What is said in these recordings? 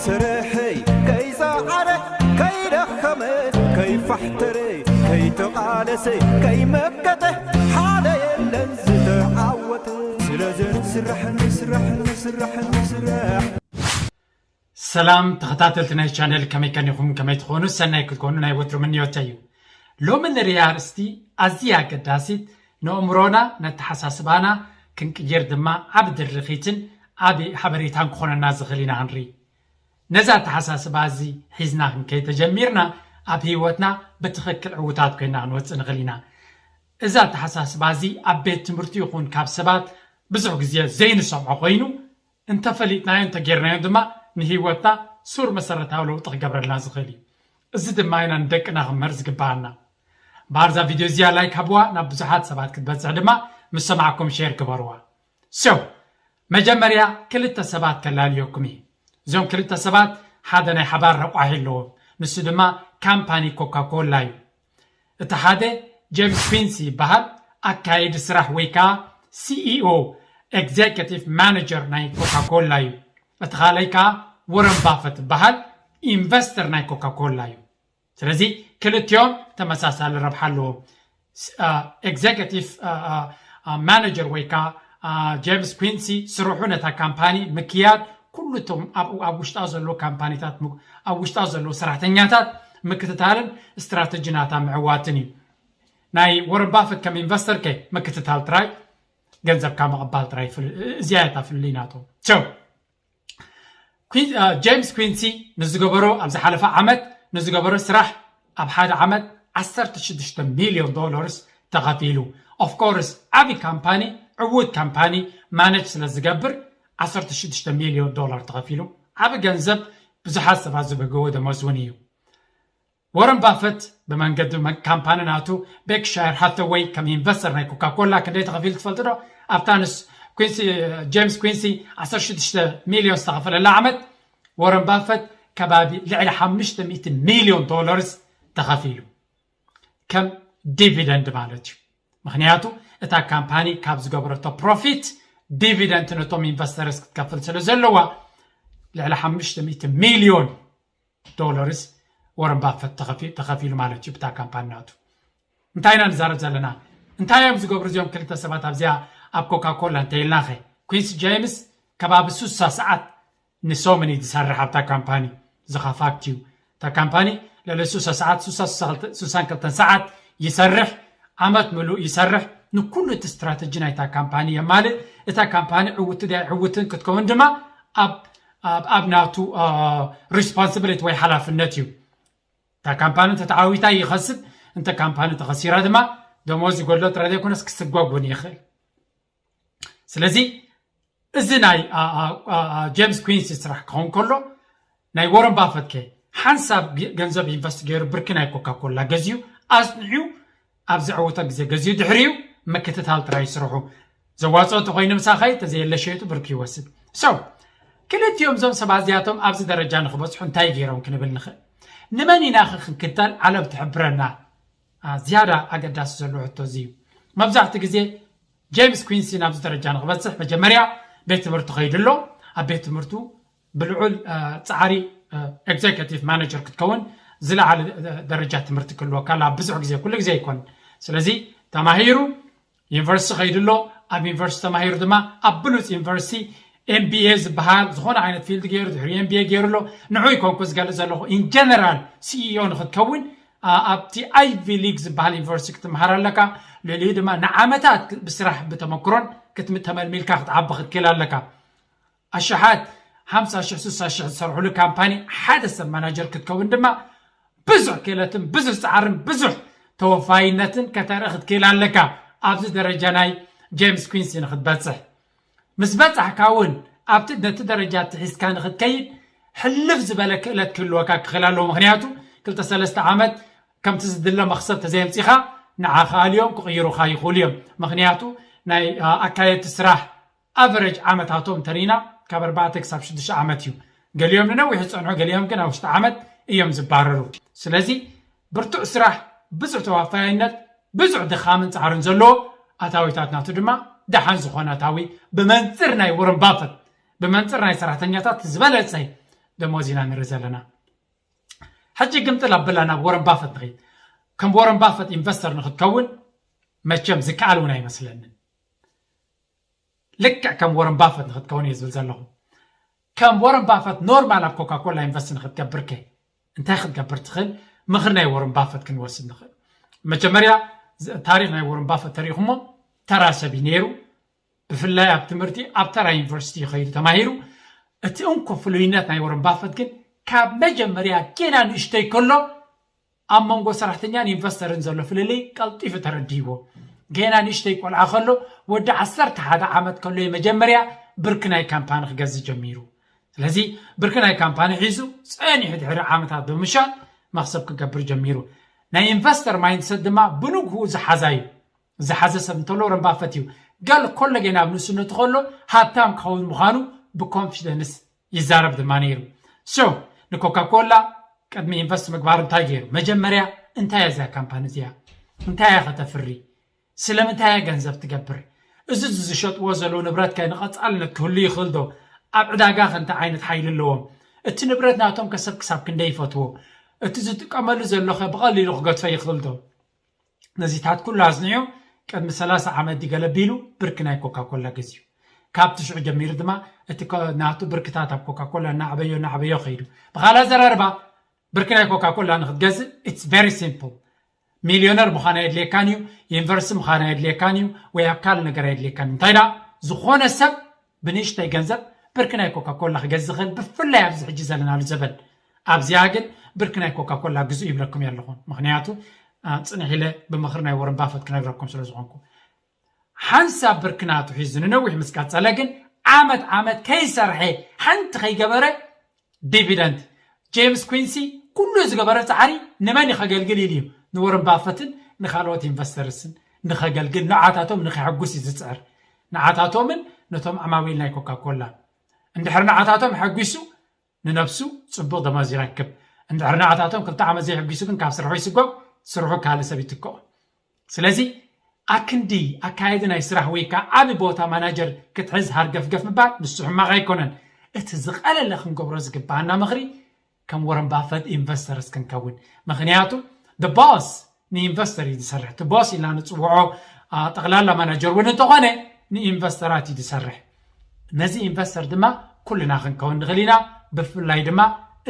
ስርሐይ ከይሰዓረ፣ ከይደኸመ፣ ከይፋሕተረ፣ ከይተቓለሰ፣ ከይመከተ፣ ሓደ የለን ዝተዓወተ። ስለዚ ንስራሕ፣ ንስራሕ፣ ንስራሕ፣ ንስራሕ። ሰላም ተኸታተልቲ ናይ ቻነል፣ ከመይ ከኒኹም? ከመይ ትኾኑ? ሰናይ ክትኮኑ ናይ ወትሩ ምንዮተይ እዩ። ሎሚ ንሪኣ ኣርእስቲ ኣዝያ ኣገዳሲት፣ ንእምሮና ነተሓሳስባና ክንቅይር ድማ ዓቢ ድርኺትን ዓቢ ሓበሬታን ክኾነና ዝኽእል ኢና ክንርኢ። ነዛ ኣተሓሳስባ እዚ ሒዝና ክንከይድ ተጀሚርና ኣብ ህይወትና ብትኽክል ዕውታት ኮይና ክንወፅእ ንኽእል ኢና። እዚ ኣተሓሳስባ እዚ ኣብ ቤት ትምህርቲ ይኹን ካብ ሰባት ብዙሕ ግዜ ዘይንሰምዖ ኮይኑ እንተፈሊጥናዮ እንተጌርናዮ ድማ ንህይወትና ሱር መሰረታዊ ለውጢ ክገብረልና ዝኽእል እዩ። እዚ ድማ ኢና ንደቅና ክምህር ዝግባኣና። እምበኣር እዛ ቪድዮ እዚኣ ላይክ ሃብዋ፣ ናብ ብዙሓት ሰባት ክትበፅሕ ድማ ምስ ሰማዕኩም ሼር ግበርዋ። So መጀመርያ ክልተ ሰባት ከላልየኩም እየ። እዞም ክልተ ሰባት ሓደ ናይ ሓባር ረቋሒ ኣለዎም። ንሱ ድማ ካምፓኒ ኮካ ኮላ እዩ። እቲ ሓደ ጄምስ ኩንሲ ይበሃል፣ ኣካየዲ ስራሕ ወይ ከዓ ሲኢኦ፣ ኤግዜኪቲቭ ማነጀር ናይ ኮካ ኮላ እዩ። እቲ ካልኣይ ከዓ ወረን ባፈት ይበሃል፣ ኢንቨስተር ናይ ኮካ ኮላ እዩ። ስለዚ ክልቲኦም ተመሳሳሊ ረብሓ ኣለዎም። ኤግዜኪቲቭ ማነጀር ወይ ከዓ ጄምስ ኩንሲ ስርሑ ነታ ካምፓኒ ምክያድ፣ ኩሉ እቶም ኣብ ውሽጣ ዘሎ ካምፓኒታት፣ ኣብ ውሽጣ ዘሎ ሰራሕተኛታት ምክትታልን ስትራተጂ ናታ ምዕዋትን እዩ። ናይ ወረን ባፈት ከም ኢንቨስተር ከ ምክትታል ጥራይ፣ ገንዘብካ ምቕባል ጥራይ። እዚኣ እታ ፍልልይ ናቶም። ጀምስ ኩንሲ ንዝገበሮ፣ ኣብ ዝሓለፈ ዓመት ንዝገበሮ ስራሕ ኣብ ሓደ ዓመት ዓሰርተ ሽዱሽተ ሚልዮን ዶላርስ ተኸፊሉ። ኦፍኮርስ ዓብዪ ካምፓኒ፣ ዕዉት ካምፓኒ ማነጅ ስለ ዝገብር ዓሰርተ ሽዱሽተ ሚልዮን ዶላር ተኸፊሉ። ዓብዪ ገንዘብ፣ ብዙሓት ሰባት ዝበገዎ ደሞዝ እውን እዩ። ወረን ባፈት ብመንገዲ ካምፓኒ ናቱ ቤክሻየር ሃተወይ ከም ኢንቨስተር ናይ ኮካ ኮላ ክንደይ ተኸፊሉ ትፈልጡ ዶ? ኣብታ ንስ ኩንሲ፣ ጄምስ ኩንሲ ዓሰርተ ሽዱሽተ ሚልዮን ዝተኸፈለላ ዓመት ወረን ባፈት ከባቢ ልዕሊ ሓሙሽተ ሚእቲ ሚልዮን ዶላርስ ተኸፊሉ ከም ዲቪደንድ ማለት እዩ። ምክንያቱ እታ ካምፓኒ ካብ ዝገበረቶ ፕሮፊት ዲቪደንድ ነቶም ኢንቨስተርስ ክትከፍል ስለ ዘለዋ ልዕሊ ሓሙሽተ ሚእቲ ሚልዮን ዶላርስ ወረን ባፈት ተኸፊሉ ማለት እዩ ብታ ካምፓኒ ናቱ። እንታይ ኢና ንዛረብ ዘለና? እንታይ እዮም ዝገብሩ እዚኦም ክልተ ሰባት ኣብዚኣ ኣብ ኮካ ኮላ እንተኢልናኸ? ኩንስ ጄምስ ከባቢ ሱሳ ሰዓት ንሶምን እዩ ዝሰርሕ ኣብታ ካምፓኒ። ዝኻ ፋክት እዩ። እታ ካምፓኒ ልዕሊ ሱሳ ሰዓት፣ ሱሳን ክልተን ሰዓት ይሰርሕ፣ ዓመት ምሉእ ይሰርሕ። ንኩሉ እቲ ስትራተጂ ናይታ ካምፓኒ የማልእ። እታ ካምፓኒ ዕውቲ ድያ ዕውትን ክትከውን ድማ ኣብ ናቱ ሪስፖንስብሊቲ ወይ ሓላፍነት እዩ። እታ ካምፓኒ እንተተዓዊታ ይኸስብ፣ እንተ ካምፓኒ ተኸሲራ ድማ ደሞዝ ይጎድሎ ጥራይ ዘይኮነስ ክስጓግ እውን ይኽእል። ስለዚ እዚ ናይ ጀምስ ኩንሲ ስራሕ ክኸውን ከሎ ናይ ወረን ባፈት ከ ሓንሳብ ገንዘብ ኢንቨስት ገይሩ ብርኪ ናይ ኮካ ኮላ ገዚኡ ኣፅኒዑ ኣብ ዘዕውቶ ግዜ ገዚኡ ድሕሪኡ ምክትታል ጥራይ ይስርሑ። ዘዋፅኦ እንተኮይኑ ምሳኸይ፣ ተዘየለ ሸይጡ ብርኪ ይወስድ። So ክልቲኦም እዞም ሰባት እዚኣቶም ኣብዚ ደረጃ ንክበፅሑ እንታይ ገይሮም ክንብል ንኽእል? ንመን ኢና ኸ ክንክተል ዓለም ትሕብረና? ዝያዳ ኣገዳሲ ዘሎ ሕቶ እዚ እዩ። መብዛሕትኡ ግዜ ጄምስ ኩንሲ ናብዚ ደረጃ ንክበፅሕ መጀመርያ ቤት ትምህርቲ ከይዱ ኣሎ። ኣብ ቤት ትምህርቱ ብልዑል ፃዕሪ ኤግዜኪቲቭ ማነጀር ክትከውን ዝለዓለ ደረጃ ትምህርቲ ክህልወካ ኣሎ። ኣብ ብዙሕ ግዜ፣ ኩሉ ግዜ ኣይኮን። ስለዚ ተማሂሩ ዩኒቨርሲቲ ከይዱ ኣሎ። ኣብ ዩኒቨርሲቲ ተማሂሩ ድማ ኣብ ብሉፅ ዩኒቨርሲቲ ኤምቢኤ ዝበሃል ዝኾነ ዓይነት ፊልድ ገይሩ፣ ድሕሪ ኤምቢኤ ገይሩ ኣሎ። ንዑ ይኮንኩ ዝገልፅ ዘለኹ። ኢን ጀነራል ሲኢኦ ንክትከውን ኣብቲ ኣይቪ ሊግ ዝበሃል ዩኒቨርሲቲ ክትምሃር ኣለካ። ልዕሊኡ ድማ ንዓመታት ብስራሕ ብተመክሮን ክትተመልሚልካ ክትዓቢ ክትክእል ኣለካ። ኣሽሓት ሓምሳ ሽሕ ስሳ ሽሕ ዝሰርሕሉ ካምፓኒ ሓደ ሰብ ማናጀር ክትከውን ድማ ብዙሕ ክእለትን ብዙሕ ፃዕርን ብዙሕ ተወፋይነትን ከተርኢ ክትክእል ኣለካ። ኣብዚ ደረጃ ናይ ጄምስ ኩንሲ ንክትበፅሕ ምስ በፃሕካ እውን ኣብቲ ነቲ ደረጃ ትሒዝካ ንክትከይድ ሕልፍ ዝበለ ክእለት ክህልወካ ክኽእል ኣለዎ። ምክንያቱ ክልተ ሰለስተ ዓመት ከምቲ ዝድለ መክሰብ ተዘየምፂኻ ንዓኻ ኣልዮም ክቕይሩኻ ይኽእሉ እዮም። ምክንያቱ ናይ ኣካየድቲ ስራሕ ኣቨረጅ ዓመታቶም እንተሪኢና ካብ ኣርባዕተ ክሳብ ሽዱሽተ ዓመት እዩ። ገሊኦም ንነዊሕ ዝፀንሑ፣ ገሊኦም ግን ኣብ ውሽጢ ዓመት እዮም ዝባረሩ። ስለዚ ብርቱዕ ስራሕ፣ ብዙሕ ተዋፋያይነት፣ ብዙሕ ድኻምን ፃዕርን ዘለዎ ኣታዊታት ናቱ ድማ ደሓን ዝኾነ ኣታዊ ብመንፅር ናይ ወረን ባፈት፣ ብመንፅር ናይ ሰራሕተኛታት ዝበለፀ ደሞዝ ኢና ንርኢ ዘለና። ሕጂ ግምጥል ኣብላ ናብ ወረን ባፈት ንኸይድ። ከም ወረን ባፈት ኢንቨስተር ንክትከውን መቸም ዝከኣል እውን ኣይመስለንን። ልክዕ ከም ወረን ባፈት ንክትከውን እየ ዝብል ዘለኹ። ከም ወረን ባፈት ኖርማል ኣብ ኮካኮላ ኢንቨስት ንክትገብር ከ እንታይ ክትገብር ትኽእል? ምኽሪ ናይ ወረን ባፈት ክንወስድ ንኽእል። መጀመርያ፣ ዝ- ታሪክ ናይ ወረን ባፈት ተሪኹሞ፣ ተራ ሰብ እዩ ነይሩ። ብፍላይ ኣብ ትምህርቲ ኣብ ተራ ዩኒቨርሲቲ ከይዱ ተማሂሩ። እቲ እንኮ ፍሉይነት ናይ ወረን ባፈት ግን ካብ መጀመርያ ጌና ንእሽተይ ከሎ ኣብ መንጎ ሰራሕተኛን ኢንቨስተርን ዘሎ ፍልልይ ቀልጢፉ ተረዲእዎ። ጌና ንእሽተይ ቆልዓ ከሎ፣ ወዲ ዓሰርተ ሓደ ዓመት ከሎ እዩ መጀመርያ ብርኪ ናይ ካምፓኒ ክገዝእ ጀሚሩ። ስለዚ ብርኪ ናይ ካምፓኒ ሒዙ ጸኒሑ ድሕሪ ዓመታት ብምሻጥ መኽሰብ ክገብር ጀሚሩ። ናይ ኢንቨስተር ማይንድሰት ድማ ብንግሁ ዝሓዛ እዩ። ዝሓዘ ሰብ እንተሎ ወረን ባፈት እዩ። ገል ኮሎ ጌና ኣብ ንእስነቱ ከሎ ሃብታም ክኸውን ምዃኑ ብኮንፊደንስ ይዛረብ ድማ ነይሩ። ሶ ንኮካኮላ ቅድሚ ኢንቨስት ምግባር እንታይ ገይሩ? መጀመርያ እንታይ እያ እዚኣ ካምፓኒ እዚኣ? እንታይ እያ ከተፍሪ? ስለምንታይ እያ ገንዘብ ትገብር? እዚ ዝሸጥዎ ዘለዉ ንብረት ከ ንቐጻልነት ክህሉ ይኽእል ዶ? ኣብ ዕዳጋ ከ እንታይ ዓይነት ሓይሊ ኣለዎም? እቲ ንብረት ናቶም ከ ሰብ ክሳብ ክንደይ ይፈትዎ? እቲ ዝጥቀመሉ ዘሎ ከ ብቐሊሉ ክገድፎ ይኽእል ዶ? ነዚታት ኩሉ ኣጽኒዑ ቅድሚ ሰላሳ ዓመት ድዩ ገለ ቢሉ ብርኪ ናይ ኮካኮላ ገዚኡ። ካብቲ ሽዑ ጀሚሩ ድማ እቲ ኮ- ናቱ ብርክታት ኣብ ኮካኮላ እናዕበዮ እናዕበዮ ከይዱ። ብኻልእ ኣዘራርባ ብርኪ ናይ ኮካኮላ ንክትገዝእ it's very simple። ሚልዮነር ምዃን ኣየድልየካን እዩ፣ ዩኒቨርሲቲ ምዃን ኣየድልየካን እዩ፣ ወይ ኣብ ካልእ ነገር ኣየድልየካን እዩ። እንታይ ደኣ ዝኾነ ሰብ ብንእሽተይ ገንዘብ ብርኪ ናይ ኮካኮላ ክገዝእ ይኽእል፣ ብፍላይ ኣብዚ ሕጂ ዘለናሉ ዘበን። ኣብዚኣ ግን ብርኪ ናይ ኮካኮላ ግዝኡ ይብለኩም እየ ኣለኹ። ምኽንያቱ ጽንሕ ኢለ ብምኽሪ ናይ ወረን ባፈት ክነግረኩም ስለ ዝኾንኩ። ሓንሳብ ብርኪ ናቱ ሒዙ ንነዊሕ ምስ ቀጸለ ግን ዓመት ዓመት ከይሰርሐ ሓንቲ ከይገበረ ዲቪደንድ። ጄምስ ኩንሲ ኩሉ ዝገበረ ጻዕሪ ንመን እዩ ከገልግል ኢሉ እዩ? ንወረን ባፈትን ንካልኦት ኢንቨስተርስን ንኸገልግል፣ ንዓታቶም ንኸሕጉስ እዩ ዝጽዕር። ንዓታቶምን ነቶም ዓማዊል ናይ ኮካኮላ። እንድሕር ንዓታቶም ሓጒሱ ንነብሱ ጽቡቕ ደሞዝ ይረክብ። እንድሕር ንዓታቶም ክልተ ዓመት ዘይሕጒሱ ግን ካብ ስርሑ ይስጎግ፣ ስርሑ ካልእ ሰብ ይትክኦ። ስለዚ ኣክንዲ ኣካየዲ ናይ ስራሕ ወይ ከዓ ዓቢ ቦታ ማናጀር ክትሕዝ ሃርገፍገፍ ምባል ንሱ ሕማቕ ኣይኮነን። እቲ ዝቐለለ ክንገብሮ ዝግባኣና ምኽሪ ከም ወረን ባፈት ኢንቨስተርስ ክንከውን። ምኽንያቱ ቦስ ንኢንቨስተር እዩ ዝሰርሕ። እቲ ቦስ ኢልና ንፅውዖ ጠቕላላ ማናጀር እውን እንተኾነ ንኢንቨስተራት እዩ ዝሰርሕ። ነዚ ኢንቨስተር ድማ ኩልና ክንከውን ንኽእል ኢና። ብፍላይ ድማ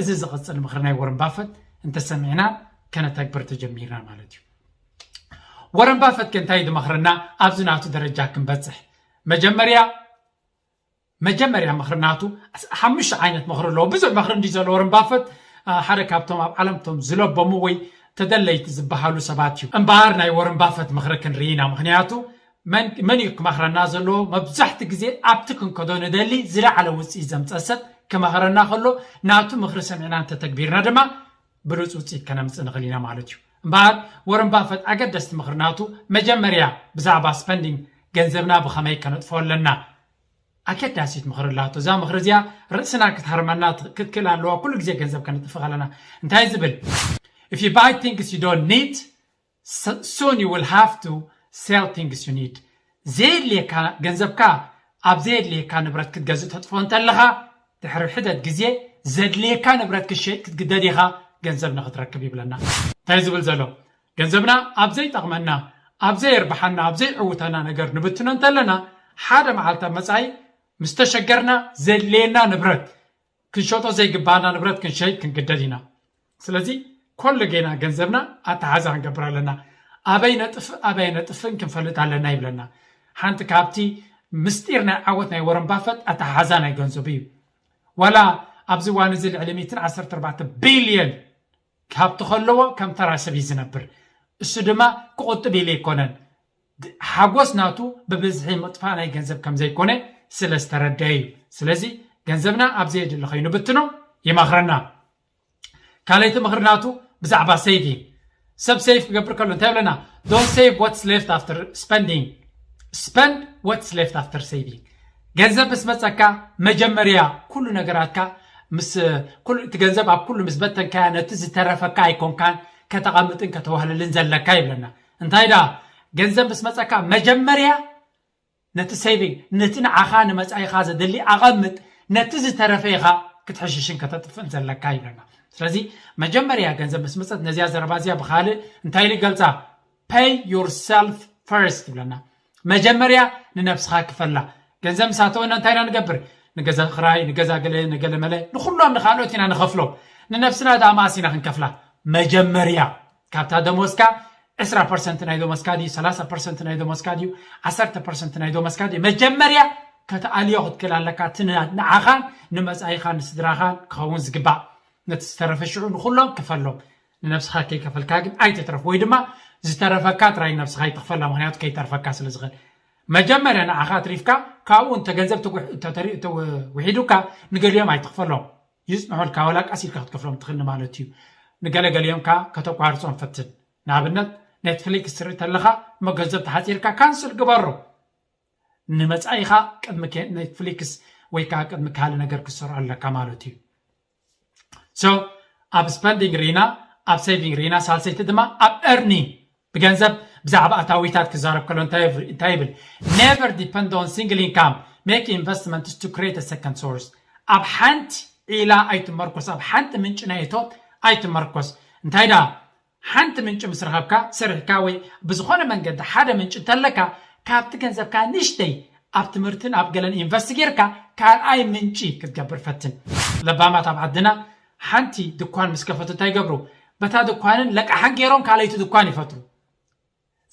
እዚ ዝቕፅል ምኽሪ ናይ ወረን ባፈት እንተሰሚዕና ከነተግብር ተጀሚርና ማለት እዩ። ወረን ባፈት ከ እንታይ ድመኽረና ኣብዚ ናቱ ደረጃ ክንበፅሕ? መጀመርያ መጀመርያ ምኽሪ ናቱ ሓሙሽተ ዓይነት ምኽሪ ኣለዎ። ብዙሕ ምኽሪ እንዲ ዘለዎ ወረን ባፈት ሓደ ካብቶም ኣብ ዓለም ቶም ዝለበሙ ወይ ተደለይቲ ዝበሃሉ ሰባት እዩ። እምበኣር ናይ ወረን ባፈት ምኽሪ ክንርኢ ኢና። ምኽንያቱ መን እዩ ክመኽረና ዘለዎ? መብዛሕቲ ግዜ ኣብቲ ክንከዶ ንደሊ ዝለዓለ ውፅኢት ዘምፀ ሰብ ክመኽረና ከሎ ናቱ ምኽሪ ሰሚዕና እንተተግቢርና ድማ ብሉፅ ውፅኢት ከነምፅእ ንኽእል ኢና ማለት እዩ። እምበኣር ወረን ባፈት ኣገደስቲ ምኽሪ ናቱ መጀመርያ ብዛዕባ ስፐንዲንግ ገንዘብና ብኸመይ ከነጥፎ ኣለና ኣገዳሲት ምኽሪ ኣላቶ። እዛ ምኽሪ እዚኣ ርእስና ክትሃርመና ክትክእል ኣለዋ። ኩሉ ግዜ ገንዘብ ከነጥፍእ ከለና እንታይ ዝብል? If you buy things you don't need, soon you will have to sell things you need። ዘየድልየካ ገንዘብካ ኣብ ዘየድልየካ ንብረት ክትገዝእ ተጥፎ እንተለኻ ድሕሪ ሕደት ግዜ ዘድልየካ ንብረት ክትሸይጥ ክትግደድ ኢኻ ገንዘብ ንክትረክብ ይብለና። እንታይ ዝብል ዘሎ? ገንዘብና ኣብ ዘይጠቕመና፣ ኣብ ዘየርብሓና፣ ኣብ ዘይዕውተና ነገር ንብትኖ እንተለና ሓደ መዓልቲ ኣብ መጻኢ ምስ ተሸገርና ዘድልየና ንብረት ክንሸጦ ዘይግባና ንብረት ክንሸይጥ ክንግደድ ኢና። ስለዚ ኮሉ ጌና ገንዘብና ኣተሓዛ ክንገብር ኣለና። ኣበይ ነጥፍ ኣበይ ነጥፍን ክንፈልጥ ኣለና ይብለና። ሓንቲ ካብቲ ምስጢር ናይ ዓወት ናይ ወረን ባፈት ኣተሓዛ ናይ ገንዘቡ እዩ። ዋላ ኣብዚ እዋን እዚ ልዕሊ ሚእትን ዓሰርተ ኣርባዕተ ቢልዮን ካብቲ ከለዎ ከም ተራ ሰብ እዩ ዝነብር። እሱ ድማ ክቁጥብ ኢሉ ኣይኮነን። ሓጎስ ናቱ ብብዝሒ ምጥፋእ ናይ ገንዘብ ከም ዘይኮነ ስለ ዝተረደአ እዩ። ስለዚ ገንዘብና ኣብ ዘየድሊ ከይንብትኖ ይመኽረና። ካልኣይቲ ምኽሪ ናቱ ብዛዕባ ሴቪንግ። ሰብ ሴቭ ክገብር ከሎ እንታይ ይብለና? Don't save what's left after spending, spend what's left after saving። ገንዘብ ምስ መፀካ መጀመርያ ኩሉ ነገራትካ ምስ እቲ ገንዘብ ኣብ ኩሉ ምስ በተንካያ ነቲ ዝተረፈካ ኣይኮንካን ከተቐምጥን ከተዋህልልን ዘለካ ይብለና። እንታይ ደኣ ገንዘብ ምስ መፀካ መጀመርያ ነቲ ሴቪንግ ነቲ ንዓኻ ንመፃኢኻ ዘድሊ ኣቐምጥ፣ ነቲ ዝተረፈ ኢኻ ክትሕሽሽን ከተጥፍእን ዘለካ ይብለና። ስለዚ መጀመርያ ገንዘብ ምስ መፀት ነዚያ ዘረባ እዚያ ብካልእ እንታይ ኢሉ ይገልፃ? Pay yourself first ይብለና። መጀመርያ ንነብስኻ ክፈላ። ገንዘብ ምስ ኣተወና እንታይ ኢና ንገብር? ንገዛ ክራይ፣ ንገዛ ገለ፣ ንገለ መለ፣ ንኩሎም ንካልኦት ኢና ንኸፍሎም። ንነብስና ደኣ መኣስ ኢና ክንከፍላ? መጀመርያ ካብታ ደሞዝካ ዕስራ ፐርሰንት ናይ ደሞዝካ ድዩ፣ ሰላሳ ፐርሰንት ናይ ደሞዝካ ድዩ፣ ዓሰርተ ፐርሰንት ናይ ደሞዝካ ድዩ? መጀመርያ ከተኣልዮ ክትክእል ኣለካ። እቲ ን-፣ ንዓኻን ንመጻኢኻን ንስድራኻን ክኸውን ዝግባእ። ነቲ ዝተረፈ ሽዑ ንኹሎም ክፈሎም። ንነብስኻ ከይከፈልካ ግን ኣይትትረፍ፣ ወይ ድማ ዝተረፈካ ጥራይ ነብስኻ ይትኽፈላ፣ ምኽንያቱ ከይተርፈካ ስለ ዝኽእል። መጀመርያ ንዓኻ ኣትሪፍካ፣ ካብኡ እንተ ገንዘብ ተጉሕ-፣ እንተ ተሪ-፣ እንተ ውሒዱካ፣ ንገሊኦም ኣይትኽፈሎም። ይጽንሑልካ፣ ወላ ቀስ ኢልካ ክትከፍሎም ትኽእል ማለት እዩ። ንገለገሊኦም ከኣ ከተቋርጾም ፈትን። ንኣብነት፣ ኔትፍሊክስ ትርኢ ተለኻ፣ እሞ ገንዘብ ተሓጺርካ፣ ካንስል ግበሮ። ንመጻኢኻ ቅድሚ ከ-፣ ኔትፍሊክስ ወይ ከኣ ቅድሚ ካልእ ነገር ክትሰርዖ ኣለካ ማለት እዩ። So ኣብ ስፐንዲንግ ርኢና፣ ኣብ ሴቪንግ ርኢና፣ ሳልሰይቲ ድማ ኣብ ኤርኒንግ፣ ብገንዘብ ብዛዕባ ኣታዊታት ክዛረብ ከሎ እንታይ ይብ-፣ እንታይ ይብል? Never depend on single income, make investments to create a second source። ኣብ ሓንቲ ዒላ ኣይትመርኮስ፣ ኣብ ሓንቲ ምንጪ ናይ እቶት ኣይትመርኮስ። እንታይ ደኣ? ሓንቲ ምንጪ ምስ ረኸብካ፣ ሰሪሕካ ወይ ብዝኾነ መንገዲ ሓደ ምንጪ እንተለካ፣ ካብቲ ገንዘብካ ንእሽተይ ኣብ ትምህርትን ኣብ ገለን ኢንቨስት ጌርካ ካልኣይ ምንጪ ክትገብር ፈትን። ለባማት ኣብ ዓድና ሓንቲ ድኳን ምስ ከፈቱ እንታይ ይገብሩ? በታ ድኳንን ለቃሕን ገይሮም ካልኣይቲ ድኳን ይፈጥሩ።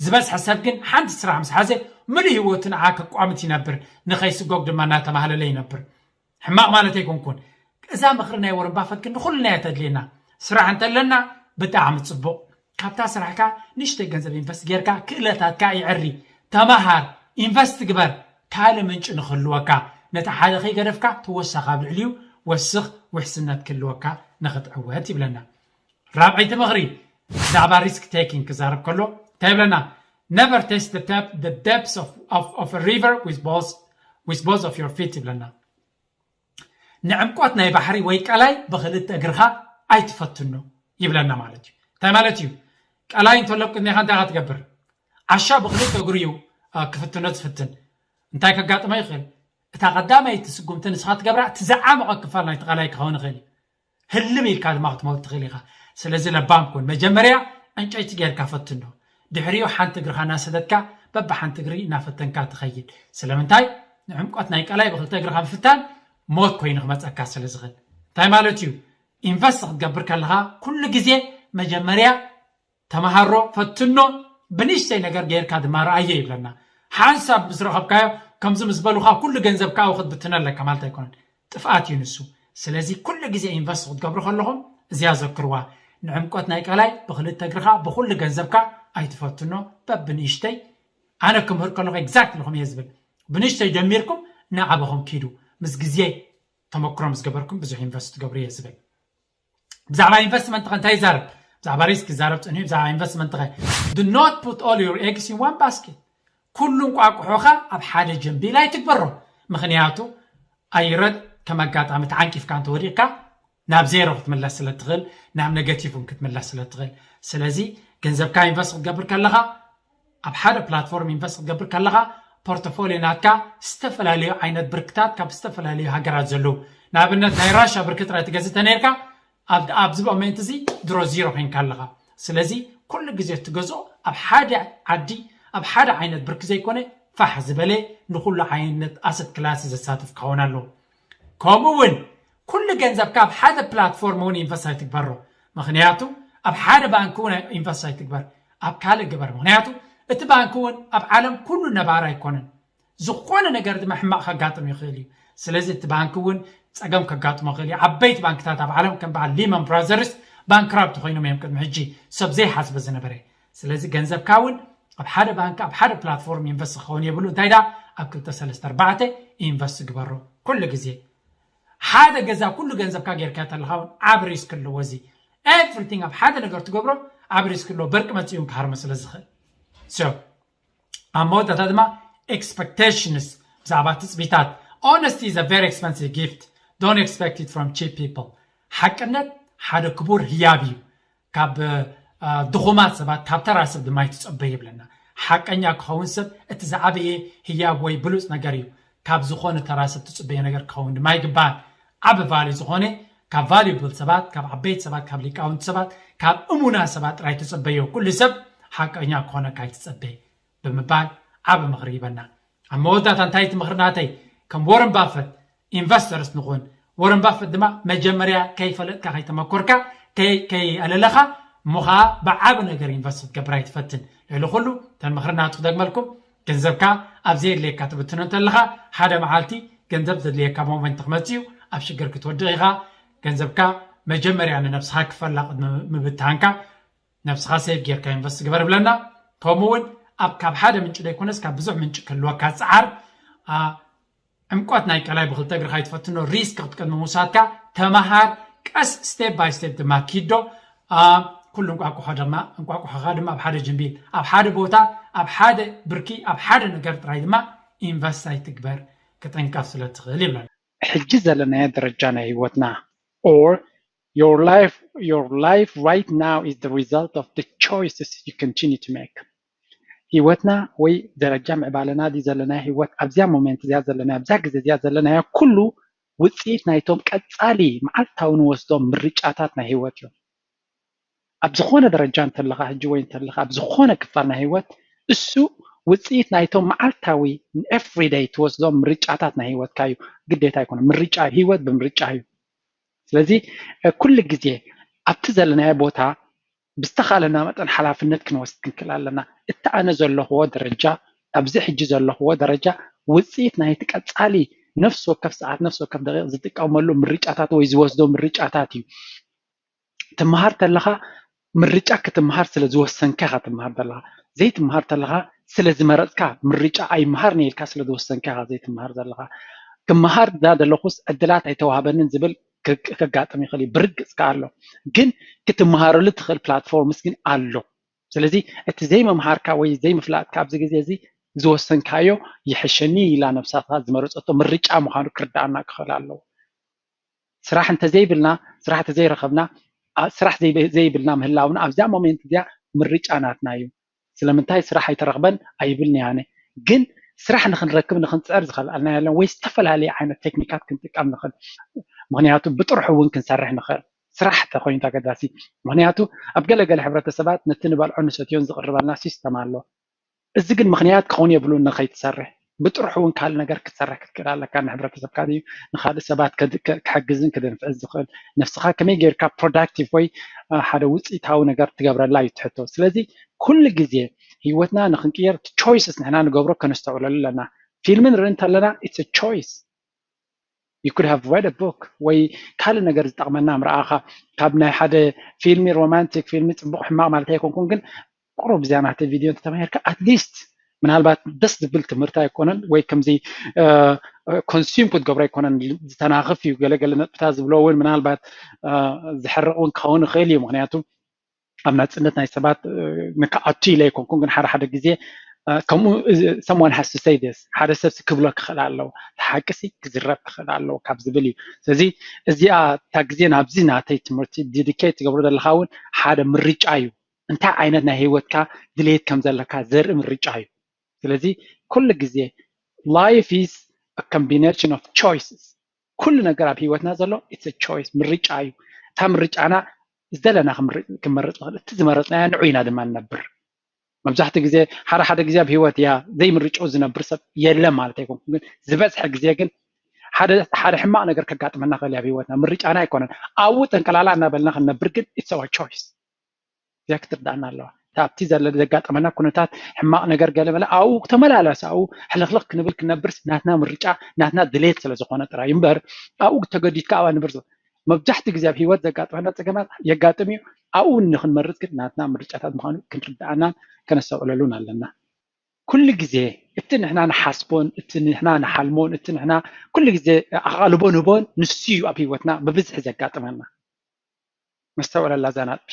ዝበዝሐ ሰብ ግን ሓንቲ ስራሕ ምስ ሓዘ ምሉእ ህይወቱ ንዓ ከቋምት ይነብር፣ ንኸይስጎግ ድማ እናተማህለለ ይነብር። ሕማቕ ማለት ኣይኮንኩን። እዛ ምኽሪ ናይ ወረን ባፈት ግን ንኹልና እያ ተድልየና። ስራሕ እንተለና ብጣዕሚ ጽቡቕ። ካብታ ስራሕካ ንእሽተይ ገንዘብ ኢንቨስት ጌርካ ክእለታትካ ይዕሪ። ተማሃር፣ ኢንቨስት ግበር፣ ካልእ ምንጪ ንኽህልወካ። ነቲ ሓደ ከይገደፍካ ተወሳኺ ኣብ ልዕሊኡ ወስኽ ውሕስነት ክህልወካ ንኽትዕወት ይብለና። ራብዐይቲ ምኽሪ ብዛዕባ ሪስክ ቴኪንግ ክዛረብ ከሎ እንታይ ይብለና? Never test the dep-፣ the depths of, of, of a river with both, with both of your feet ይብለና። ንዕምቆት ናይ ባሕሪ ወይ ቀላይ ብኽልተ እግርኻ ኣይትፈትኖ ይብለና ማለት እዩ። እንታይ ማለት እዩ? ቀላይ እንተሎ ኣብ ቅድሜኻ እንታይ ኢኻ ትገብር? ዓሻ ብኽልተ እግሩ እዩ፣ አ፣ ክፍትኖ ዝፍትን። እንታይ ከጋጥሞ ይኽእል? እታ ቀዳመይቲ ስጉምቲ ንስኻ ትገብራ፣ እቲ ዝዓመቐ ክፋል ናይቲ ቀላይ ክኸውን ይኽእል እዩ። ህልም ኢልካ ድማ ክትመውት ትኽእል ኢኻ። ስለዚ ለባም ኩን። መጀመርያ ዕንጨይቲ ጌርካ ፈትኖ። ድሕሪኡ ሓንቲ እግርኻ እናሰደድካ በብሓንቲ እግሪ እናፈተንካ ትኸይድ። ስለምንታይ? ንዕምቆት ናይ ቀላይ ብኽልተ እግርኻ ምፍታን ሞት ኮይኑ ክመጸካ ስለ ዝኽእል። እንታይ ማለት እዩ? ኢንቨስት ክትገብር ከለኻ ኩሉ ግዜ መጀመርያ ተመሃሮ፣ ፈትኖ፣ ብንእሽተይ ነገር ጌርካ ድማ ረኣዮ ይብለና። ሓንሳብ ምስ ረኸብካዮ ከምዚ ምስ በሉኻ ኩሉ ገንዘብካ ኣብኡ ክትብትኖ ኣለካ ማለት ኣይኮነን። ጥፍኣት እዩ ንሱ። ስለዚ ኩሉ ግዜ ኢንቨስት ክትገብሩ ከለኹም እዚኣ ዘክርዋ። ንዕምቆት ናይ ቀላይ ብኽልተ እግርኻ ብኹሉ ገንዘብካ ኣይትፈትኖ። በብንእሽተይ ኣነ ክምህር ከለኹ ኤግዛክት ኢኹም እየ ዝብል። ብንእሽተይ ጀሚርኩም እናዓበኹም ኪዱ። ምስ ግዜ ተመክሮ ምስ ገበርኩም ብዙሕ ኢንቨስት ትገብሩ እየ ዝብል። ብዛዕባ ኢንቨስትመንት ከ እንታይ ይዛረብ? ብዛዕባ ሪስክ ይዛረብ ጽንሑ። ብዛዕባ ኢንቨስትመንት ከ do not put all your eggs in one basket። ኩሉ እንቋቁሖኻ ኣብ ሓደ ጀንቢል ኣይትግበሮ። ምኽንያቱ ኣይረድ ከም ኣጋጣሚ ተዓንቂፍካ እንተወዲቕካ ናብ ዜሮ ክትምለስ ስለ ትኽእል፣ ናብ ኔጋቲቭ እውን ክትምለስ ስለ ትኽእል። ስለዚ ገንዘብካ ኢንቨስት ክትገብር ከለኻ፣ ኣብ ሓደ ፕላትፎርም ኢንቨስት ክትገብር ከለኻ፣ ፖርቶፎሊዮ ናትካ ዝተፈላለዩ ዓይነት ብርክታት ካብ ዝተፈላለዩ ሃገራት ዘለዉ፣ ንኣብነት ናይ ራሻ ብርኪ ጥራይ ትገዝእ ተነይርካ፣ ኣብ፣ ኣብዚ ሞመንት እዚ ድሮ ዚሮ ኮይንካ ኣለኻ። ስለዚ ኩሉ ግዜ እትገዝኦ ኣብ ሓደ ዓዲ፣ ኣብ ሓደ ዓይነት ብርኪ ዘይኮነ፣ ፋሕ ዝበለ ንኩሉ ዓይነት ኣሰት ክላስ ዘሳትፍ ክኸውን ኣለዎ። ከምኡ እውን ኩሉ ገንዘብካ ኣብ ሓደ ፕላትፎርም እውን ኢንቨስት ኣይትግበሮ። ምኽንያቱ ኣብ ሓደ ባንክ እውን ኢንቨስት ኣይትግበር፣ ኣብ ካልእ ግበር። ምኽንያቱ እቲ ባንክ እውን ኣብ ዓለም ኩሉ ነባር ኣይኮነን። ዝኾነ ነገር ድማ ሕማቕ ከጋጥም ይኽእል እዩ። ስለዚ እቲ ባንክ እውን ጸገም ከጋጥሞ ይኽእል እዩ። ዓበይቲ ባንክታት ኣብ ዓለም ከም በዓል ሊማን ብራዘርስ ባንክራፕት ኮይኖም እዮም ቅድሚ ሕጂ፣ ሰብ ዘይሓስበ ዝነበረ። ስለዚ ገንዘብካ እውን ኣብ ሓደ ባንክ፣ ኣብ ሓደ ፕላትፎርም ኢንቨስት ክኸውን የብሉ። እንታይ ደኣ ኣብ ክልተ ሰለስተ ኣርባዕተ ኢንቨስት ግበሮ። ኩሉ ግዜ ሓደ ገዛ ኩሉ ገንዘብካ ጌርካ ተለኻ እውን ዓብ ሪስክ ኣለዎ። እዚ ኤቭሪቲንግ ኣብ ሓደ ነገር ትገብሮ ዓብ ሪስክ ኣለዎ። በርቂ መጺኡ እውን ክሃርሞ ስለ ዝኽእል። So ኣብ መወዳእታ ድማ ኤክስፐክቴሽንስ፣ ብዛዕባ ትጽቢታት። Honesty is a very expensive gift, don't expect it from cheap people። ሓቅነት ሓደ ክቡር ህያብ እዩ። ካብ፣ አ፣ ድኹማት ሰባት፣ ካብ ተራ ሰብ ድማ ኣይትጸበዮ ይብለና። ሓቀኛ ክኸውን ሰብ እቲ ዝዓበየ ህያብ ወይ ብሉጽ ነገር እዩ። ካብ ዝኾነ ተራ ሰብ ትጽበዮ ነገር ክኸውን ድማ ኣይግባእን። ዓቢ ቫልዩ ዝኾነ ካብ ቫልዩብል ሰባት፣ ካብ ዓበይቲ ሰባት፣ ካብ ሊቃውንቲ ሰባት፣ ካብ እሙና ሰባት ጥራይ ትጸበዮ። ኩሉ ሰብ ሓቀኛ ክኾነካ ኣይትጸበ ብምባል ዓቢ ምኽሪ ይበና። ኣብ መወዳእታ እንታይ እቲ ምኽሪ ናተይ? ከም ወረን ባፈት ኢንቨስተርስ ንኹን። ወረን ባፈት ድማ መጀመርያ ከይፈለጥካ ከይተመኮርካ ከይ- ከይኣለለኻ እሞ ኸዓ ብዓቢ ነገር ኢንቨስት ክትገብር ኣይትፈትን። ልዕሊ ኩሉ እተን ምኽሪ ናቱ ክደግመልኩም፣ ገንዘብካ ኣብ ዘየድልየካ ትብትኖ እንተለኻ ሓደ መዓልቲ ገንዘብ ዘድልየካ ሞመንት ክመጽእ እዩ። ኣብ ሽግር ክትወድቕ ኢኻ። ገንዘብካ መጀመርያ ንነብስኻ ክፈላ ቅድሚ ምብትሃንካ ነብስኻ ሴቭ ጌርካ ኢንቨስት ግበር ብለና። ከምኡ እውን ኣብ ካብ ሓደ ምንጪ ዘይኮነስ ካብ ብዙሕ ምንጪ ክህልወካ ጽዓር። አ፣ ዕምቆት ናይ ቀላይ ብክልተ እግርኻ ይትፈትኖ ሪስክ ክትቅድሚ ምውሳድካ ተመሃር። ቀስ ስቴፕ ባይ ስቴፕ ድማ ኪዶ። አ፣ ኩሉ እንቋቁሖ ድማ እንቋቁሖኻ ድማ ኣብ ሓደ ጅምቢል ኣብ ሓደ ቦታ ኣብ ሓደ ብርኪ ኣብ ሓደ ነገር ጥራይ ድማ ኢንቨስት ኣይትግበር ክጠንቀፍ ስለ ትኽእል ይብለና። ሕጂ ዘለናዮ ደረጃ ናይ ህይወትና or your life your life right now is the result of the choices you continue to make። ህይወትና ወይ ደረጃ ምዕባለና ድዩ ዘለናዮ ህይወት ኣብዚያ ሞሜንት እዚኣ ዘለናዮ ኣብዛ ግዜ እዚኣ ዘለናዮ ኩሉ ውፅኢት ናይቶም ቀፃሊ መዓልታዊ ንወስዶም ምርጫታት ናይ ህይወት እዮም። ኣብ ዝኾነ ደረጃ እንተለኻ ሕጂ ወይ እንተለኻ ኣብ ዝኾነ ክፋል ናይ ህይወት እሱ ውፅኢት ናይቶም መዓልታዊ everyday ትወስዶም ምርጫታት ናይ ህይወትካ እዩ። ግዴታ ኣይኮነ ምርጫ ህይወት ብምርጫ እዩ። ስለዚ ኩሉ ግዜ ኣብቲ ዘለናዮ ቦታ ብዝተኻለና መጠን ሓላፍነት ክንወስድ ክንክእል ኣለና። እቲ ኣነ ዘለኽዎ ደረጃ ኣብዚ ሕጂ ዘለኽዎ ደረጃ ውፅኢት ናይቲ ቀፃሊ ነፍሲ ወከፍ ሰዓት ነፍሲ ወከፍ ደቂቕ ዝጥቀመሉ ምርጫታት ወይ ዝወስዶ ምርጫታት እዩ። ትመሃር ተለኻ ምርጫ ክትመሃር ስለ ዝወሰንካ ኢኻ ትመሃር ዘለኻ። ዘይትመሃር ተለኻ ስለ ዝመረፅካ ምርጫ ኣይመሃር ነይልካ ስለ ዝወሰንካ ኢኻ ዘይትመሃር ዘለኻ። ክመሃር ዳ ዘለኹስ ዕድላት ኣይተዋህበንን ዝብል ከጋጥም ይኽእል እዩ። ብርግፅ ከ ኣሎ፣ ግን ክትመሃረሉ ትኽእል ፕላትፎርምስ ግን ኣሎ። ስለዚ እቲ ዘይምምሃርካ ወይ ዘይምፍላጥካ ኣብዚ ግዜ እዚ ዝወሰንካዮ ይሕሸኒ ኢላ ነብሳትካ ዝመረፀቶ ምርጫ ምዃኑ ክርዳኣና ክኽእል ኣለዎ። ስራሕ እንተዘይብልና፣ ስራሕ እንተዘይረኸብና፣ ስራሕ ዘይብልና ምህላውና ኣብዚኣ ሞሜንት እዚኣ ምርጫ ናትና እዩ። ስለምንታይ ስራሕ ኣይተረኽበን ኣይብልን እየ ኣነ። ግን ስራሕ ንኽንረክብ ንኽንፅዕር ዝኸልኣልና የለን ወይ ዝተፈላለየ ዓይነት ቴክኒካት ክንጥቀም ንኽእል። ምኽንያቱ ብጥርሑ እውን ክንሰርሕ ንኽእል። ስራሕ ተኮይኑ ኣገዳሲ። ምኽንያቱ ኣብ ገለገለ ሕብረተሰባት ነቲ ንበልዖ ንሰትዮን ዝቕርበልና ሲስተም ኣሎ። እዚ ግን ምኽንያት ክኸውን የብሉን ንኸይትሰርሕ። ብጥርሑ እውን ካልእ ነገር ክትሰርሕ ክትክእል ኣለካ። ንሕብረተሰብካ ድዩ ንኻልእ ሰባት ክሕግዝን ክድንፍዕን ዝኽእል ነፍስኻ ከመይ ጌርካ ፕሮዳክቲቭ ወይ ሓደ ውፅኢታዊ ነገር ትገብረላ እዩ ትሕቶ። ስለዚ ኩሉ ግዜ ህይወትና ንክንቅየር ቾይስስ ንሕና ንገብሮ ከነስተውዕለሉ ኣለና። ፊልሚ ንርኢ እንተለና it's choice። You could have read a book ወይ ካልእ ነገር ዝጠቕመና ምርኣኻ። ካብ ናይ ሓደ ፊልሚ ሮማንቲክ ፊልሚ ፅቡቕ ሕማቕ ማለት ኣይኮንኩን፣ ግን ቁሩብ እዚኣ ናተይ ቪድዮ እንተተማሂርካ ኣትሊስት ምናልባት ደስ ዝብል ትምህርቲ ኣይኮነን ወይ ከምዚ ኮንሱም ክትገብሮ ኣይኮነን፣ ዝተናኽፍ እዩ። ገለገለ ነጥብታት ዝብሎ እውን ምናልባት ዝሕርቕ እውን ክኸውን ይኽእል እዩ። ምክንያቱ ኣብ ናፅነት ናይ ሰባት ንክኣቱ ኢለ ኣይኮንኩን፣ ግን ሓደ ሓደ ግዜ ከምኡ someone has to say this ሓደ ሰብ ክብሎ ክኽእል ኣለዎ፣ ሓቂ ክዝረብ ክኽእል ኣለዎ ካብ ዝብል እዩ። ስለዚ እዚኣ እታ ግዜ ናብዚ ናተይ ትምህርቲ ዲዲኬት ትገብሮ ዘለካ እውን ሓደ ምርጫ እዩ። እንታይ ዓይነት ናይ ህይወትካ ድሌት ከም ዘለካ ዘርኢ ምርጫ እዩ። ስለዚ ኩሉ ግዜ life is a combination of choices። ኩሉ ነገር ኣብ ህይወትና ዘሎ it's choice ምርጫ እዩ። እታ ምርጫና ዝደለና ክንመርፅ ንኽእል፣ እቲ ዝመረፅናያ ንዑ ኢና ድማ ንነብር። መብዛሕትኡ ግዜ ሓደ ሓደ ግዜ ኣብ ህይወት እያ ዘይምርጭኡ ዝነብር ሰብ የለን ማለት ኣይኮንኩን፣ ግን ዝበዝሐ ግዜ ግን ሓደ ሓደ ሕማቕ ነገር ከጋጥመና ክእል ኣብ ህይወትና ምርጫና ኣይኮነን። ኣብኡ ጠንቀላላ እናበልና ክንነብር ግን it's our choice። እዚኣ ክትርዳእና ኣለዋ። ኣብቲ ዘለ ዘጋጠመና ኩነታት ሕማቕ ነገር ገለ መለ ኣብኡ ተመላለስ ኣብኡ ሕልኽልኽ ክንብል ክነብርስ ናትና ምርጫ ናትና ድሌት ስለ ዝኾነ ጥራይ እምበር ኣብኡ ተገዲድካ ኣብኣ ንብር መብዛሕትኡ ግዜ ኣብ ህይወት ዘጋጥመና ፀገማት የጋጥም እዩ። ኣብኡ ንክንመርፅ ግን ናትና ምርጫታት ምዃኑ ክንርዳኣናን ከነስተውዕለሉን ኣለና። ኩሉ ግዜ እቲ ንሕና ንሓስቦን እቲ ንሕና ንሓልሞን እቲ ንሕና ኩሉ ግዜ ኣቓልቦ ንህቦን ንሱ እዩ ኣብ ህይወትና ብብዝሒ ዘጋጥመና። ነስተውዕለላ እዛ ናጥቢ።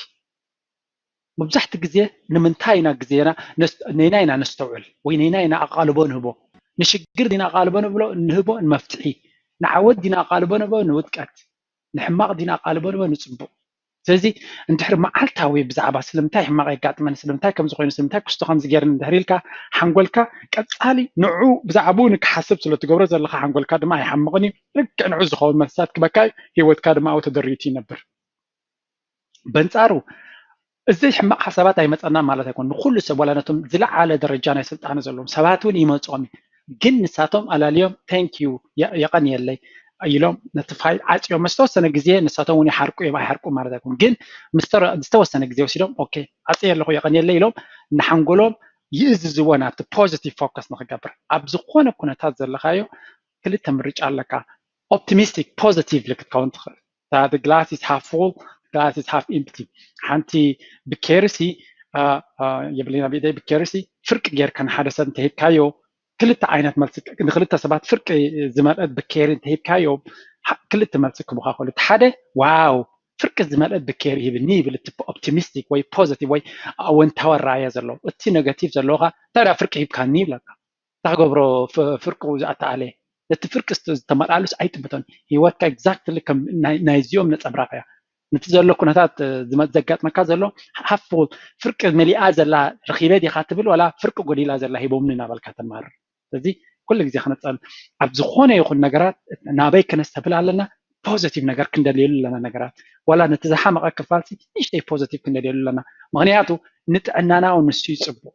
መብዛሕትኡ ግዜ ንምንታይ ኢና ግዜና ነይና ኢና ነስተውዕል ወይ ነይና ኢና ኣቓልቦ ንህቦ? ንሽግር ዲና ኣቓልቦ ንብሎ ንህቦ ንመፍትሒ? ንዓወት ዲና ኣቓልቦ ንህቦ ንውድቀት? ንሕማቕ ዲና ኣቓልቦ ንህቦ ንፅቡቕ? ስለዚ እንድሕር መዓልታዊ ብዛዕባ ስለምንታይ ሕማቕ የጋጥመኒ፣ ስለምንታይ ከምዚ ኮይኑ፣ ስለምንታይ ክስቶ ከምዚ ገይርኒ እንድሕር ኢልካ፣ ሓንጎልካ ቀጻሊ ንዑ ብዛዕባኡ ንክሓስብ ስለ ትገብሮ ዘለኻ፣ ሓንጎልካ ድማ ኣይሓምቕን እዩ። ልክዕ ንዑ ዝኸውን መልስታት ክበካ እዩ። ህይወትካ ድማ ኣብኡ ተደሪቱ ይነብር። በንጻሩ እዚ ሕማቕ ሓሳባት ኣይመጸና ማለት ኣይኮን። ንኹሉ ሰብ ዋላ ነቶም ዝለዓለ ደረጃ ናይ ስልጣነ ዘለዎም ሰባት እውን ይመጽኦም እዩ። ግን ንሳቶም ኣላልዮም thank you፣ የቐንየለይ ኢሎም ነቲ ፋይል ዓጽዮም ዝተወሰነ ግዜ ንሳቶም እውን ይሓርቁ እዮም ኣይሓርቁ ማለት ኣይኮን። ግን ዝተወሰነ ግዜ ወሲዶም okay ዓጽየ ኣለኹ የቐንየለይ ኢሎም ንሓንጎሎም ይእዝዝዎ ናብቲ positive focus ንክገብር። ኣብ ዝኾነ ኩነታት ዘለኻዮ ክልተ ምርጫ ኣለካ። Optimistic positive ክትከውን ትኽእል። The glass is half full, glass is half empty። ሓንቲ ብኬርሲ የብለና ብኢደይ ብኬርሲ ፍርቂ ጌርካ ንሓደ ሰብ እንተሂብካዮ ክልተ ዓይነት መልሲ፣ ንክልተ ሰባት ፍርቂ ዝመልአት ብኬሪ እንተሂብካዮ ክልተ መልሲ ክቡካ ክእሉ። እቲ ሓደ ዋው ፍርቂ ዝመልአት ብኬሪ ሂብኒ ይብል እቲ ኦፕቲሚስቲክ ወይ ፖዚቲቭ ወይ ኣወንታዊ ኣረኣያ ዘለዎ። እቲ ኔጋቲቭ ዘለዎካ እንታይ ደኣ ፍርቂ ሂብካኒ ይብለካ። እንታይ ክገብሮ ፍርቁ ዝኣተኣለ ነቲ ፍርቂ ዝተመልኣሉስ ኣይጥምቶን። ህይወትካ exactly ከም ናይዚኦም ነፀብራቕ እያ። ነቲ ዘሎ ኩነታት ዘጋጥመካ ዘሎ ሃፍ ፉል ፍርቂ መሊኣ ዘላ ረኺበ ዲኻ ትብል ዋላ ፍርቂ ጎዲላ ዘላ ሂቦምኒ እናበልካ ተማርር። ስለዚ ኩሉ ግዜ ክነፀል ኣብ ዝኾነ ይኹን ነገራት ናበይ ክነስተብል ኣለና። ፖዘቲቭ ነገር ክንደልየሉ ኣለና። ነገራት ዋላ ነቲ ዝሓመቐ ክፋልሲ ንእሽተይ ፖዘቲቭ ክንደልየሉ ኣለና። ምክንያቱ ንጥዕናና እውን ንሱ ይፅቡቕ።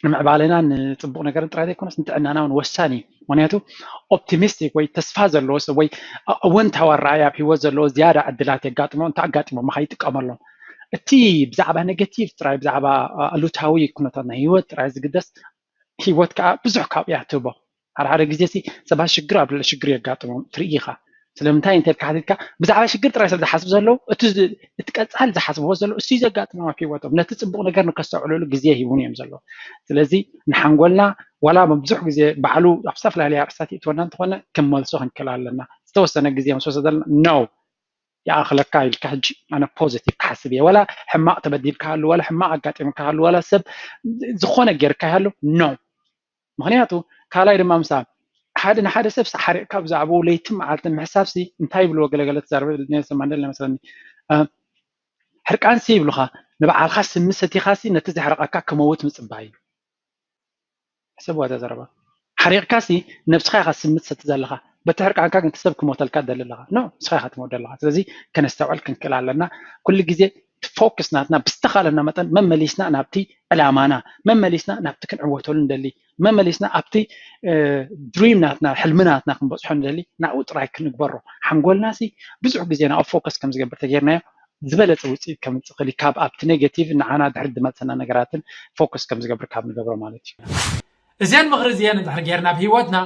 ንምዕባለና ንፅቡቕ ነገርን ጥራይ ዘይኮነስ ንጥዕናና እውን ወሳኒ እዩ። ምክንያቱ ኦፕቲሚስቲክ ወይ ተስፋ ዘለዎ ሰብ ወይ ኣወንታዊ ኣረኣያ ኣብ ህይወት ዘለዎ ዝያዳ ዕድላት የጋጥሞ እንተ ኣጋጢሞም ከይጥቀመሎም። እቲ ብዛዕባ ኔጌቲቭ ጥራይ ብዛዕባ ኣሉታዊ ኩነታት ናይ ህይወት ጥራይ ዝግደስ ህይወት ከዓ ብዙሕ ካብኡ እያ ትህቦ። ሓደ ሓደ ግዜ ሲ ሰባት ሽግር ኣብ ልዕሊ ሽግር የጋጥሞም ትርኢ ኢኻ። ስለምንታይ እንተ ኢልካ ሓቲትካ ብዛዕባ ሽግር ጥራይ ስለ ዝሓስቡ ዘለዉ እቲ ቀፃሊ ዝሓስብዎ ዘለዉ እሱ ዘጋጥሞም ኣብ ህይወቶም ነቲ ፅቡቕ ነገር ንከስተውዕልሉ ግዜ ሂቡን እዮም ዘለዉ። ስለዚ ንሓንጎልና ዋላ ብዙሕ ግዜ ባዕሉ ኣብ ዝተፈላለዩ ኣርእስታት ይእትወና እንተኾነ ክንመልሶ ክንክእል ኣለና። ዝተወሰነ ግዜ ምስ ወሰደልና ነው ይኣኽለካ ኢልካ ሕጂ ኣነ ፖዚቲቭ ክሓስብ እየ። ዋላ ሕማቕ ተበዲልካ ሃሉ ዋላ ሕማቕ ኣጋጢምካ ሃሉ ዋላ ሰብ ዝኾነ ጌርካ ይሃሉ ነው። ምክንያቱ ካልኣይ ድማ ምሳ ሓደ ንሓደ ሰብ ሓሪቕካ ብዛዕባኡ ለይትን መዓልትን ምሕሳብሲ እንታይ ይብልዎ ገለገለ ተዛረበ ኔልሰን ማንደላ ይመስለኒ ሕርቃንሲ ይብሉኻ ንባዕልካ ስሚ ሰቲኻሲ ነቲ ዘሕረቐካ ክመውት ምፅባይ እዩ። ሕሰብዋ እዛ ዘረባ ሓሪቕካሲ ነብስኻ ኢኻ ስሚ ትሰቲ ዘለኻ በቲ ሕርቃንካ ግን ሰብ ክሞተልካ ደሊ ኣለኻ ኖ ንስኻ ኢኻ ትሞት ዘለኻ ስለዚ ከነስተውዕል ክንክእል ኣለና ኩሉ ግዜ ፎክስ ናትና ብዝተኻለና መጠን መመሊስና ናብቲ ዕላማና መመሊስና ናብቲ ክንዕወተሉ ንደሊ መመሊስና ኣብቲ ድሪም ናትና ሕልሚ ናትና ክንበፅሖ ንደሊ ናብኡ ጥራይ ክንግበሮ ሓንጎልና ሲ ብዙሕ ግዜ ናብኡ ፎከስ ከም ዝገብር ተጌርናዮ ዝበለፀ ውፅኢት ከምፅእ ክእል ካብ ኣብቲ ኔጌቲቭ ንዓና ድሕሪ ዝመፀና ነገራትን ፎከስ ከም ዝገብር ካብ ንገብሮ ማለት እዩ። እዚአን ምኽሪ እዚአን እንድሕር ጌርና ኣብ ህይወትና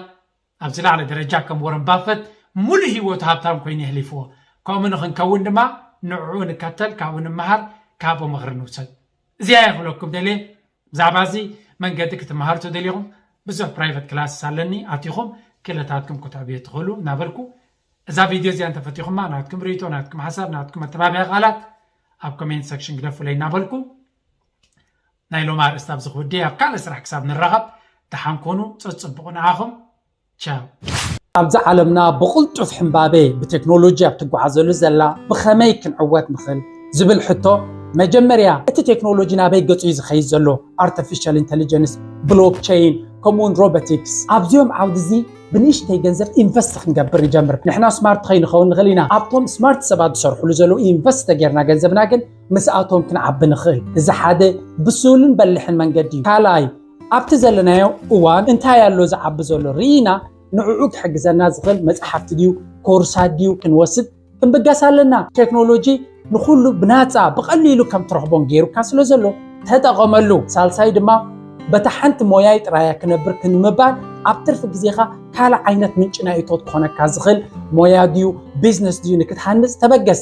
ኣብ ዝለዓለ ደረጃ ከም ወረን ባፈት ሙሉእ ህይወቱ ሃብታም ኮይኑ የሕሊፍዎ። ከምኡ ንኽንከውን ድማ ንዕኡ ንከተል፣ ካብኡ ንምሃር፣ ካብኡ ምኽሪ ንውሰድ። እዚኣ እየ ክብለኩም ደልየ። ብዛዕባ እዚ መንገዲ ክትመሃሩ ተደሊኹም ብዙሕ ፕራይቨት ክላስስ ኣለኒ፣ ኣቲኹም ክእለታትኩም ክትዕብዩ ትኽእሉ እናበልኩ እዛ ቪድዮ እዚኣ እንተፈቲኹማ ናትኩም ርእይቶ፣ ናትኩም ሓሳብ፣ ናትኩም መተባብያ ቃላት ኣብ ኮሜንት ሰክሽን ግደፉለይ እናበልኩ ናይ ሎም ኣርእስቲ ኣብዚ ክውድእ ኣብ ካልእ ስራሕ ክሳብ ንራኸብ ደሓን ኮኑ። ጸጽብቑ ንዓኹም። ቻው። ኣብዚ ዓለምና ብቕልጡፍ ሕምባቤ ብቴክኖሎጂ ኣብ ትጓዓዘሉ ዘላ ብኸመይ ክንዕወት ንኽእል ዝብል ሕቶ መጀመርያ እቲ ቴክኖሎጂ ናበይ ገጹ እዩ ዝኸይድ ዘሎ ኣርቲፊሻል ኢንተሊጀንስ ብሎክቸይን ከምኡውን ሮቦቲክስ ኣብዚኦም ዓውዲ እዚ ብንእሽተይ ገንዘብ ኢንቨስት ክንገብር ንጀምር ንሕና ስማርት ከይንኸውን ንኽእል ኢና ኣብቶም ስማርት ሰባት ዝሰርሕሉ ዘለዉ ኢንቨስት ተጌርና ገንዘብና ግን ምስኣቶም ክንዓቢ ንኽእል። እዚ ሓደ ብሱልን በሊሕን መንገዲ እዩ። ካልኣይ፣ ኣብቲ ዘለናዮ እዋን እንታይ ኣሎ ዝዓቢ ዘሎ ርኢና ንዕኡ ክሕግዘና ዝኽእል መፅሓፍቲ ድዩ ኮርሳት ድዩ ክንወስድ ክንብገስ ኣለና። ቴክኖሎጂ ንኹሉ ብናፃ ብቐሊሉ ከም ትረኽቦን ገይሩካ ስለ ዘሎ ተጠቐመሉ። ሳልሳይ ድማ በታ ሓንቲ ሞያይ ጥራያ ክነብር ክንምባል ኣብ ትርፊ ግዜኻ ካልእ ዓይነት ምንጪ ናይ እቶት ክኾነካ ዝኽእል ሞያ ድዩ ቢዝነስ ድዩ ንክትሃንፅ ተበገስ።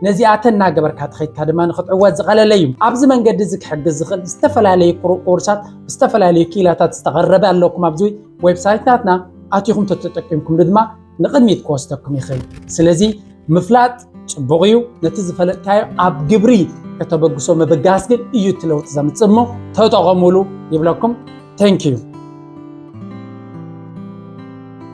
ነዚኣተን እናገበርካ ተኸይድካ ድማ ንክትዕወት ዝቐለለ እዩ። ኣብዚ መንገዲ እዚ ክሕግዝ ዝኽእል ዝተፈላለዩ ኮርሳት ብዝተፈላለዩ ክኢላታት ዝተቐረበ ኣለኩም ኣብዚ ዌብሳይት ናትና ኣቲኹም ተተጠቂምኩም ድማ ንቕድሚት ክወስደኩም ይኽእል። ስለዚ ምፍላጥ ፅቡቕ እዩ። ነቲ ዝፈለጥካዮ ኣብ ግብሪ ከተበግሶ ምብጋስ ግን እዩ እቲ ለውጢ ዘምፅእ እሞ ተጠቐሙሉ ይብለኩም። Thank you።